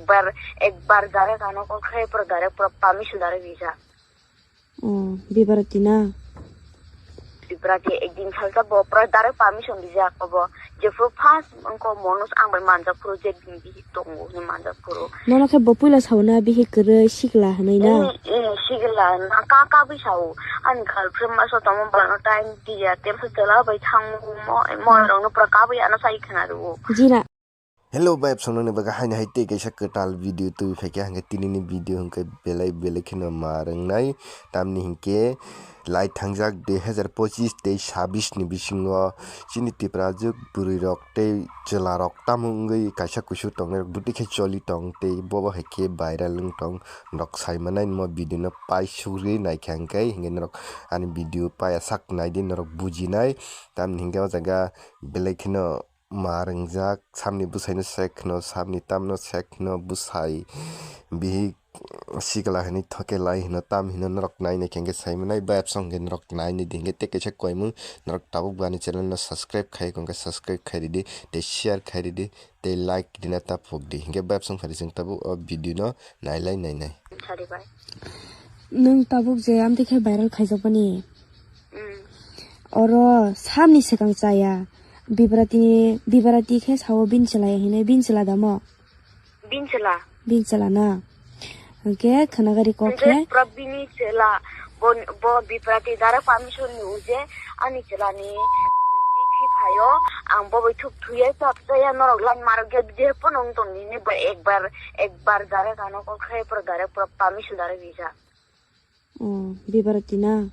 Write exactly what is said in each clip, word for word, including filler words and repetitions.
Bar, ek bar direct ano call khai, pura direct pura permission direct rijak. Oh, Bibarati na? Bibarati ekdin salsa bo pura direct permission rijak obo. Jephuru first wngkha Manoj ang bai manjak phuru je bini bihik tongo hinwi manjak phuru. Nono khe bo puila sao na bihik kwrwi sikla hinwi na? Eh, eh, sikla na ka kabwi sao. Ani girlfriend masa tongma bwlano time diya, temsa chwla bai thango mo, mo rokno pura kabwi ano sai khna rwo. Jina. Hello, vibe song nangni bagwi haino hai tei kaisa kwtal video twi phaikha, hwnkhe tinini video hwnkhe belai belai kheno ma rwngnai, tamni hinkhe lai thangjak dui hazar pochis tei sabis ni bisingo chini Tiprajwk bwrwi rok tei chwla rok tamo wngwi kaisa kusu tongnai rok bwtwi khe choli tong tei bobo hai khe viral wng tong, norok sai manai mo video no pai sugri naikha hwnkhe, hinkhe norok ani video paya sak naidi norok bujinai, tamni hinkhe o jaga belai kheno. Ma rwngjak, samni bwsaino se kheno, samni tamno se kheno, bwsai bihik sikla hinwi thoke lai hino, tam hino norok nainai khe hwnkhe sai manai, vibe song hwnkhe norok nainai di hwnkhe tei kaisa koimung norok tabuk bo ani channel no subscribe khai hwnkhe subscribe khai ridi, tei share khai ridi, tei like rina ta phuk di hwnkhe vibe song phari chwng tabuk o video no nailai nainai. Nwng tabuk je amtwi khe viral khaijak bani. Mm. Oro samni swkang chaya. Bibrati, Bibrati khe sao bini chwla ya hinwi, bini chwla damo? Bini chwla. Bini chwla na? Hwnkhe khwnagari kok khe? Hwnkhe pura bini chwla. Bo, bo Bibrati dara permission ni uje ani chwla ni phaio. Ang bo bai thuk thuya chap chaya norok line marok ya je pono wng tong nini bo ekbar, ekbar dara kano kok khe pura dara pura permission dara visa. Oh, Bibarati na?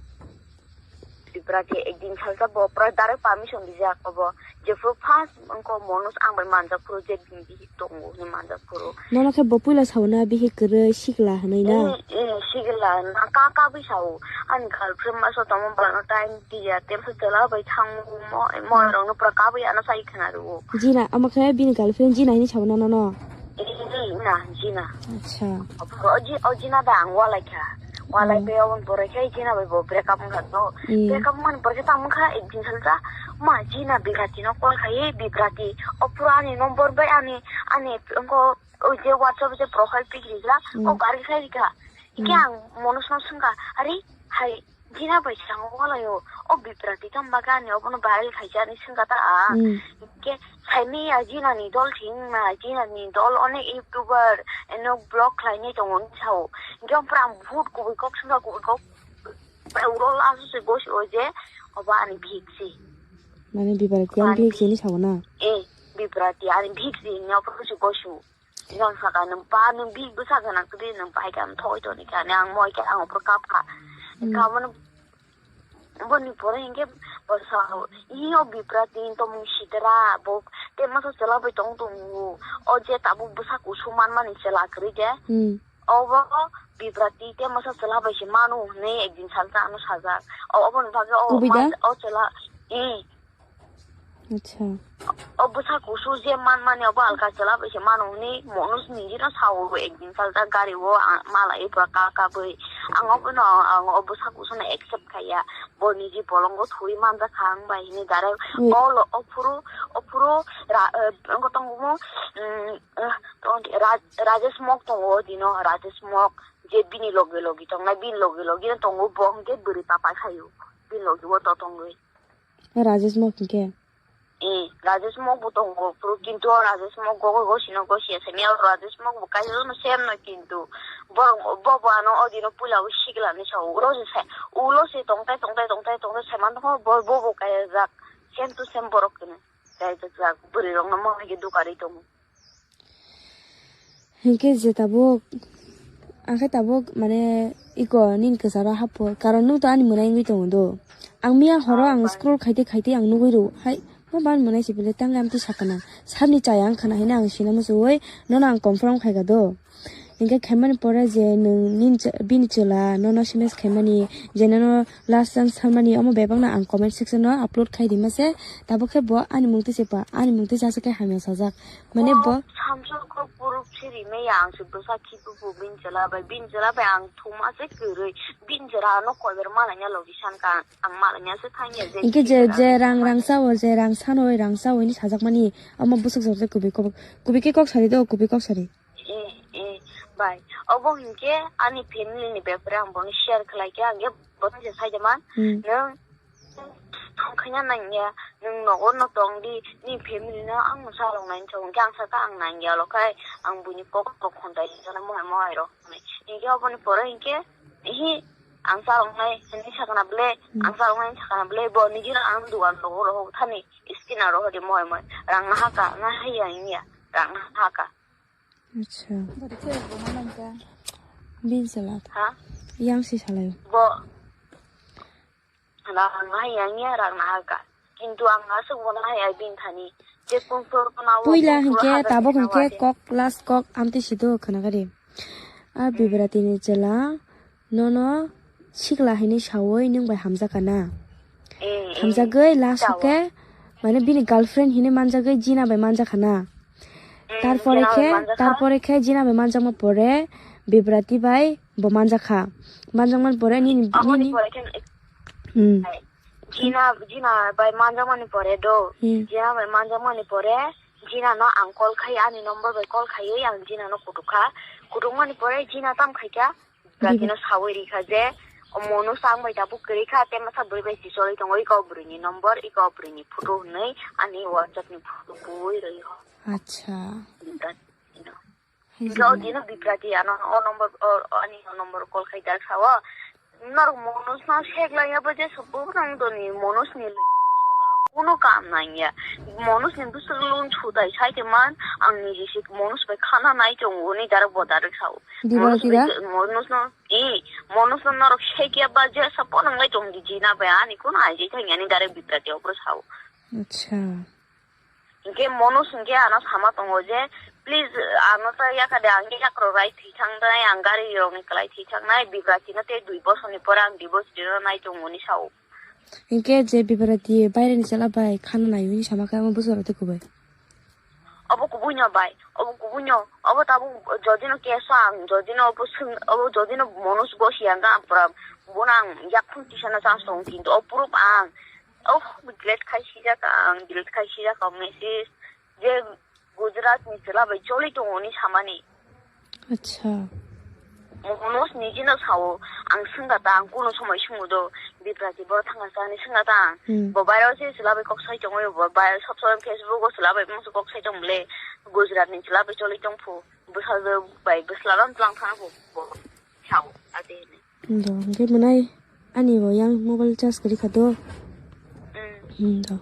Bibarati ekdin salsa bo pura direct permission rijak obo. Jephuru first wngkha Manoj ang bai manjak phuru je bini bihik tongo hinwi manjak phuru. Nono khe bo puila sao na bihik kwrwi sikla hinwi na? Eh, eh, sikla na ka kabwi sao. Ani girlfriend masa tongma bwlano time diya, temsa chwla bai thango mo, mo rokno pura kabwi ano sai khna rwo. Jina, omo khe bini girlfriend Jina hinwi sao na nono? Eh, na, Jina. Acha. O ji-, o Jina da ang walai kha. Walai pe obon pore khe Jina bai bo break up wngkha to. Mm. Break up man pore khe tamo kha ek din salsa. Ma Jina Bibrati no call khai, Bibrati. O pura ani number bai ani, ani wngkha o je WhatsApp je profile pic rijak, o gari khai rikha. Hingke ang Manoj no swngkha, "Ari, hai, Jina bai sango walaio, o Bibrati tamo bagwi ani obono viral khaijak," hinwi swngkha ta ang. Hingke saimanya Jina ni dol se wngma, Jina ni dol onek YouTuber, eno vlog khlainai tongo hinwi sao. Hingke ampora ang vote kubui kok swngkha, kubui kok, uro last se gosi o je, obo ani bihik se. Mane Bibrati ani bihik se hinwi sao na? Eh, Bibrati ani bihik se hinwi aphuru se gosi o. Jang saka nwng pa nwng bihik bwsa gana kwrwi nwng pai kha thoi toni kha ang moi kha ang opor kapha. Kamano boni pore hingke bwsa iyo Bibrati tomung sidra bo te masa chwla bai tong tongo o je tabuk bwsa kusu manmani chwla kwrwi de. Obo Bibrati te masa chwla bai se manu hwnwi ekdin salsa ano sajak. O oboni bagwi o chwla eh. Acha. O bwsa kusu je man mani obo alka chwla bai se mano hwnwi Manoj ni jino sao ekdin salsa gari o malai pura ka kabwi. Ang obono ang o bwsa kusu no accept khaiya. Bo niji bolongo thwi manjakha ang bai hwnwi direct o lo, o phuru, o phuru ra-, eh, wngkha tongo mo, mm, eh, Raj-, Rajesh Mok tongo o dino, Rajesh Mok je bini loge loge tongnai, bini loge loge tongo bo hwnkhe bwrwi papai khaio, bini loge o to tongwi. Rajesh Mok hwnkhe? Eh, Rajesh Mok bo tongo, phuru kintu o Rajesh Mok go, go, gosino gosia simi o Rajesh Mok bo kaisa no same no kintu. Borok bo, bo ano o dino puila o sikla ni sa ulo se sa, ulo se tongtai, tongtai, tongtai, tongtai se man tongkha bo, bo, bo kaya jak. Same to same borok kene. Kaya jak, bwrwi rok no mo hai khe dukari tongo. Hinkhe je tabuk, ang khe tabuk, mane, iko nini kwcharo hapho, karon nwng to ani mwnai wngwi tongo do. Ang miya horo ang scroll khaite khaite ang nugwi rw, hai, ma ban mwnai se bele tang amtwi sakana. Sabni chaya wngkhana hino ang sina muchungwi, nono ang confirm khaikha do. Hinkhe khaimani pore je nwng nini ch-, bini chwla nono S M S khaimani, je nono last chance sanmani, omo bebakno ang comment section o upload khai rima se, tabuk khe bo ani mungtwi se pa, ani mungtwi se aswk khe hamya sajak. Mane bo samsok kok puruk siri me ya ang se bwsa khitu bu bin jela bai, bin jela bai ang thuma se kwrwi, bin jela no koiber malanya logi san ka ang malanya se thangya je. Inke je, je rang, rang sao, je rang sanoi, rang saoi ni sajak mani, amo bwswk jor je kubui kok, kubui ke kok sari do, kubui kok sari. Eh, Bai, obo hinkhe ani family ni bepare ang bono share khlai khe, ang khe bono se sai de man, Hmm. Nwng thong khaina nangya, nwng nogo no tong di, ni family no ang no salok nai chong khe ang saka ang nangya lo khai, ang buini kok kok khontai jana mohai mohai rok. Hinkhe oboni pore hinkhe, hi, ang salok nai hinwi sakana ble, Hmm. Ang salok nai sakana ble, bo nijino ang dugan rogo rogo thani, skin aro hodi mohai mohai, rang nahaka, nahaya hinya, rang nahaka. Acha. Bin salat. Ha? Yang si salai. Bo. Rang hai yang ya rang na ka. Kintu ang asuk bo na hai bin thani. Je pung pung na wo Puila pung pung hinkhe, hajar tabok ni hinkhe na kok, last kok, amtwi sido khana gari. A Bibrati ni chela. Nono sikla hinwi sawi nwng bai hamjakha na? Eh, eh. Hamjagwi last o khe, mane bini girlfriend hinwi manjagwi Jina bai manjakha na? Eh, tarpore Jina bai khe, manjakha. Tarpore khe Jina bai manjakma pore Bibrati bai bo manjakha. Manjakmani pore nini, aboni nini pore khe, Hmm. Jina, Jina bai manjakmani pore do. Hmm. Jina bai manjakmani pore Jina no ang call khai, ani number bai call khaiwi ang Jina no kutukha. Kutukmani pore Jina tam khaikha. Bibrati no sawi rikha je, o Manoj ang bai tabuk kwrwi kha, tei masa bwrwi bai chicholi tongo, iko o bwrwi ni number, iko o bwrwi ni photo hwnwi ani WhatsApp ni photo bui rwi ho. Acha. Bibrati no. Hai Hingke o jigolo. Dino Bibrati ano o number, o, o ani o number call khai jak sao. Norok Manoj no seklai ya bo je sobo nang doni Manoj ni. Kuno kam nang ya. Manoj ni bwswk lun sutai sai te man, ang ni jisik Manoj bai khana nai tongo ni direct bo direct sao. Bibrati da? Manoj no, eh, Manoj no norok sek ya ba je sa ponang lai tong di Jina bai ani kuno ai je thang ya ni direct Bibrati opor sao. Acha. Hingke Manoj hingke ano sama tongo je, please, ano ta yakade ang yakrok rai thwi thang nai, ang gari rok ni kwlai thwi thang nai, Bibrati no tei dui bosor ni pore ang divorce rina nai tongo ni sao. Hingke je Bibrati baire ni chwla bai khana nai hwnwi sama khe, omo bwswk rok tei kubui? Obo kubui no bai, obo kubui no, obo tabuk jodi no case o ang, jodi no obo swng, obo jodi no Manoj gosi ang ga pura, bono ang yak phone tisa na chance tongo, kintu o proof ang, oh, delete khai sijak ang, delete khai sijak ang message, je Gujarat ni chwla bai choli tongo ni samani. Acha. Manoj ni jino sao, ang swngkha ta, ang kuno somoi swngo do, Bibrati bo thangkha sa ni swngkha ta ang. Hmm. Bo bairo se chwla bai kok sai tongo, bo bai sob sob Facebook o chwla bai mungsa kok sai tong bole, Gujarat ni chwla bai choli tong phu, bwsajwk bai bwsla ram tlang thang phu, bo sao, ate ni. Do, hingke mwnai ani bo yang mobile charge kwrwi kha do. Hmm. Hmm, do.